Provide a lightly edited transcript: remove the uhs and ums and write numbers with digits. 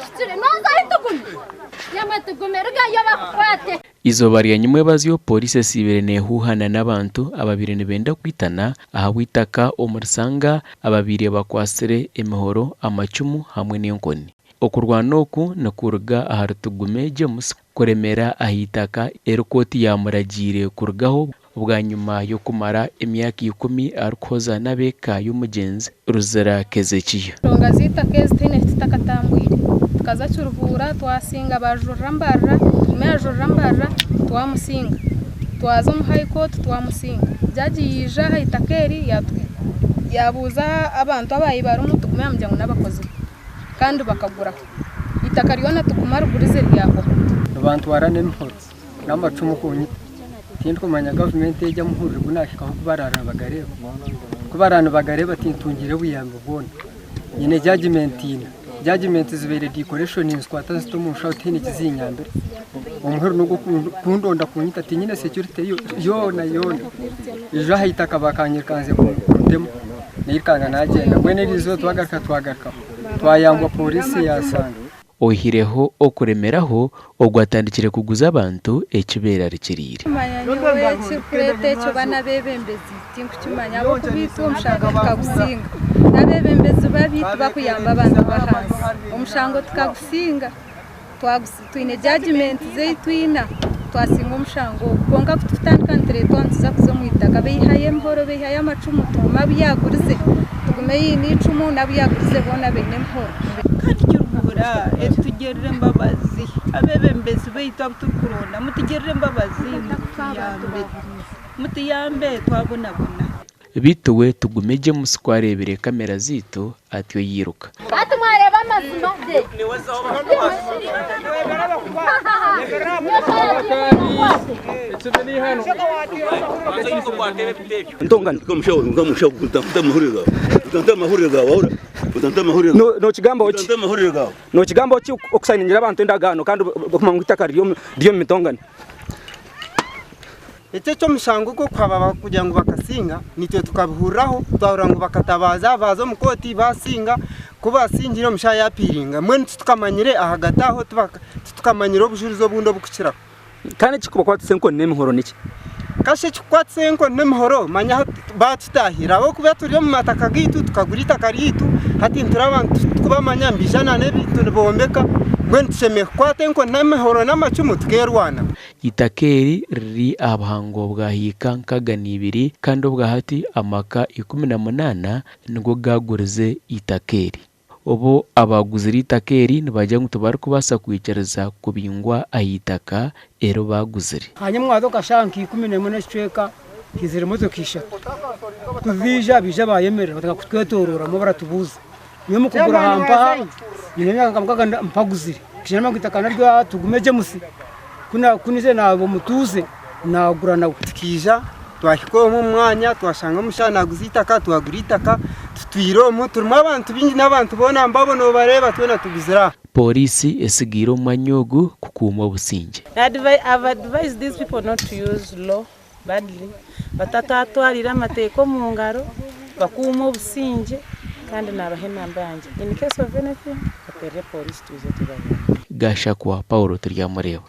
oshukire nooza ahi Tugume? Yemwe Tugume rugayo bakukwate. Eizooba rya nyimwebazyo, Pooriisi esiibire neehuuhana n'abantu ababaire nibenda kwitana ahabw'eitaka omuri Sanga ababaire bakwatsire emihoro, amacumu hamwe n'enkoni. Okurwana oku nikuruga ahari Tugume James kuremera ah'eitaka eri kooti yaamuragiire kurugaho bwanyima y'okumara emyaka ikumi arikuhoza n'ab'eka y'omugyenzi Ruzira Kezekiya. Enshonga z'eitaka ezi tihaine eki tutakatambwire. Tukaza Kiruhura twasinga baajurira Mbarara, Tugume yaajurira Mbarara twamusinga. Twaza omu High Court twamusinga. Jaji yaija aha itaka eri yaabuuza abantu abaabaire barimu Tugume yaamugira ngu n'abakozi be kandi bakaguraho. Eitaka ryona Tugume arigurize ryahwaho. Nibantwara n'emihoro n'amacumu kunyita. Tindikumanya gavumenti egi amuhurire gu naahikaho ku baraara nibagareeba. Ku baraara nibagareeba tintungire buyambi bwona. Nyine jajimenti ina. Jajimenti zibaire decoration nzikwata nzita omu nshaho tihaine eki zinyambire. Omuheru n'ogw'okundonda kunyita tinyine security yoona yoona. Ijo aha itaka bakanyirukanzya kuntema nairukanga nagyenda. Mbwenu eri izooba twagaruka twagarukaho twayambwa pooriisi yaasanga. Oihireho okuremeraho, ogwo atandikire kuguza abantu eki beerarikiriire. Manya nyowe ekirikureeta ekyo oba n'abeebembezi tinkukimanya ahabw'okuba itwe omushango tukagusinga. N'abeebembezi babi tibakuyamba abantu b'ahansi. Omushango tukagusinga, twine jajimenti zaitu ina, twasinga omushango ogwo. Kwonka ku turikutandika nitureetwa nituza kuza omu itaka baihayo emihoro, baihayo amacumu, tugume abu yaagurize, tugume aine eicumu n'abu yaagurize boona baine emihoro. Kandi Kiruhura etugirire embabazi, abeebembezi baitu abu turikuronda mutugirire embabazi mutuyambe, mutuyambe twabonabona. Beitu we Tugume James ku areebire kamera zaitu atyo yairuka. Hati mwareeba amazima ge. Nokigambaho ki okusayiningira abantu endagaano kandi okumanya ngu eitaka riri omu mitongane? Eki eky'omushango gw'okuhaba kugira ngu bakasinga, naitwe tukabihuriraho twahurira ngu bakatabaaza baaza omu kooti baasinga, ku baasingire omushaija yaapiiringa. Mbwenu titukamanyire ahagati aho titukamanyire obujurizi obundi oburikukiraho. Kandi ekirikubakwatisa enkoni n'emihoro niki? Kasha ekikukwatisa enkoni n'emihoro manya hati baatutaahirira ahabw'okuba turi omu mataka gaitu tukagura eitaka ryaitu hati nituraba titukubamanya nibaija n'ebintu nibombeka mbwenu tushemereire kukwata enkoni n'emihoro n'amacumu tukeerwanaho. Eitaka eri riri aha buhango bwa hiika nkaga na ibiri kandi obwahati amaka 18 nigo gaagurize eitaka eri. Obu abaaguzire eitaka eri nibagira ngu tibarikubaasa kwikiriza kubingwa aha itaka eri baaguzire. Hanyuma mwaza shaaha nka ikumi n'emwe n'ekicweka haizire emotoka ishatu ku ziija baija baayemerera batandika kutwetororamu baratubuuza nyowe omu kugura hampaha nyine emyaka nka mukaaga mpaguzire ngu eitaka naryo Tugume James ku naizire naaba omutuuze naagura nawe. Tukaija twahika omu omu mwanya twashanga omushaija naaguza eitaka twagura eitaka tutwire omu turimu abantu baingi n'abantu boona mbabo noobareeba twena tuguzire aha. Pooriisi etsigaire omu mwanya ogu kukuuma obusingye. I've advised these people not to use law badly, batatatwarira amateeka omu ngaro, bakuume obusingye kandi naabaha enamba yangye in case of anything bateerere pooriisi twije tubayambe. Gashakwa Paul Turyamureeba.